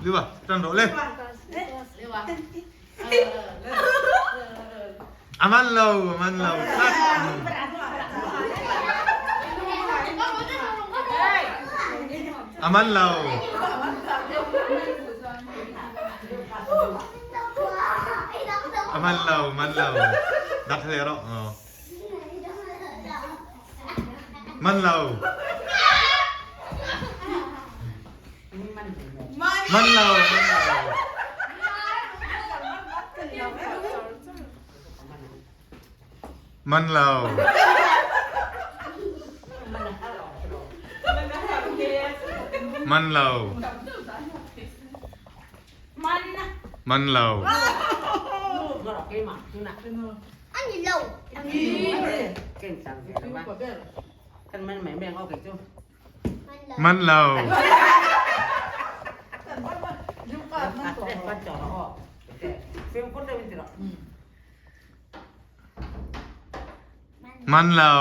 Liwa, tan rawh le. A man lo, a man lo. Tlat. A man lo. A man lo, man lo. Dak hle rawh. Man lo. Man lo. Man lo. Man lo. Man lo. Man lo. Man lo.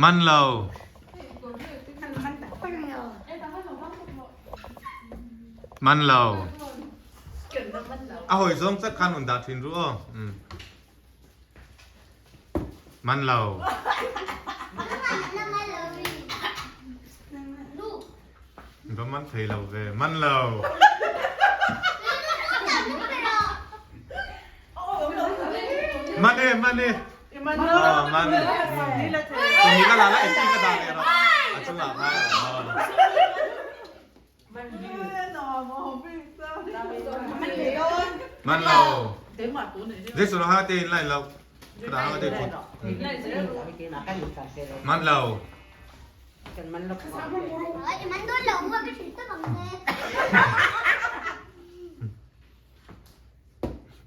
Man lo. Man lo. A hawi zong cak khan un dah thin ru aw. Man lo. Va man thei lo ve. Man lo. Man e, man e. Man. Man. Tumi ka la la eti ka dah le ro. A chungah khan. Man lo. Jesuh ha te in lai lo. Ka dah ha te phut. Man lo.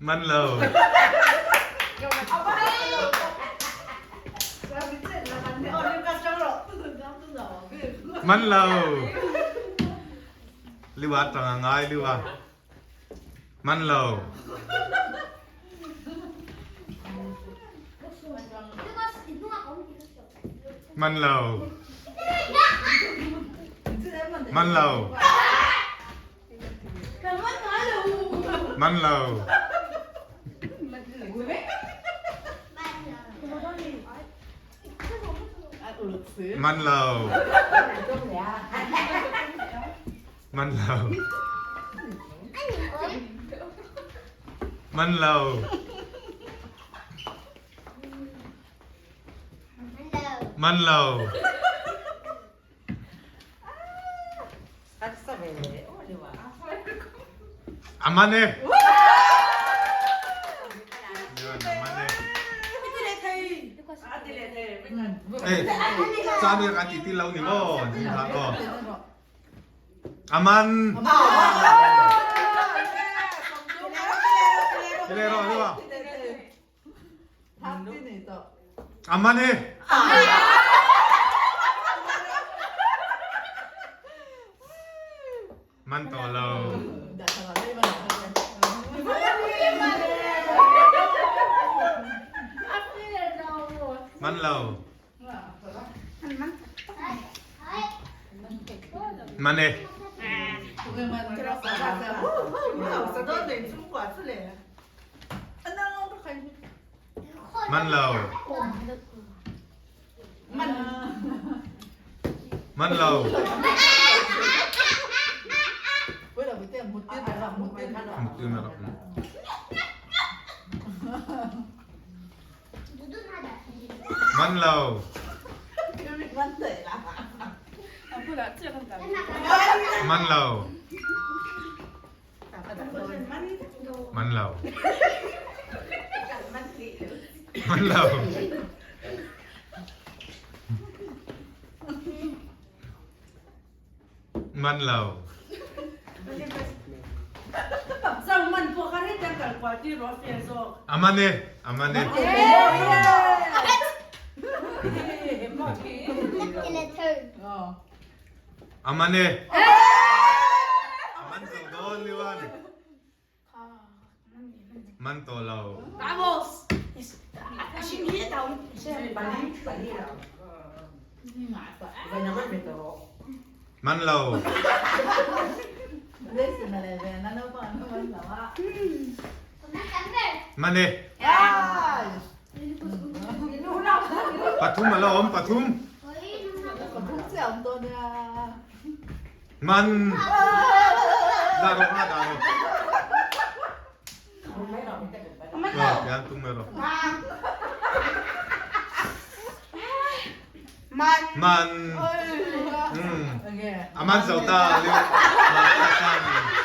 Man lo. Man lo. Liwa tang ngai liwa. Man lo. Man lo. Man lo. Man lo. Man lo. Man lo. Man lo. Man lo. A man e. Eh, caan nih kan ti ti lo ni maw? Aman. Tile ro liwa. Aman e. Man to lo. Man lo. Man e. Man lo. Man lo. Man lo. Man lo. Man lo. Man lo. Man lo. A man e, a man e. A man e. A man zo dawn liwan. Man to lo. Vamos. Man lo. Man e. Pathum a la awm, pathum. Man. Dah rawh nga dah rawh. Yan tum mai rawh. Man. Man. A man zo ta. Man ta ta ni.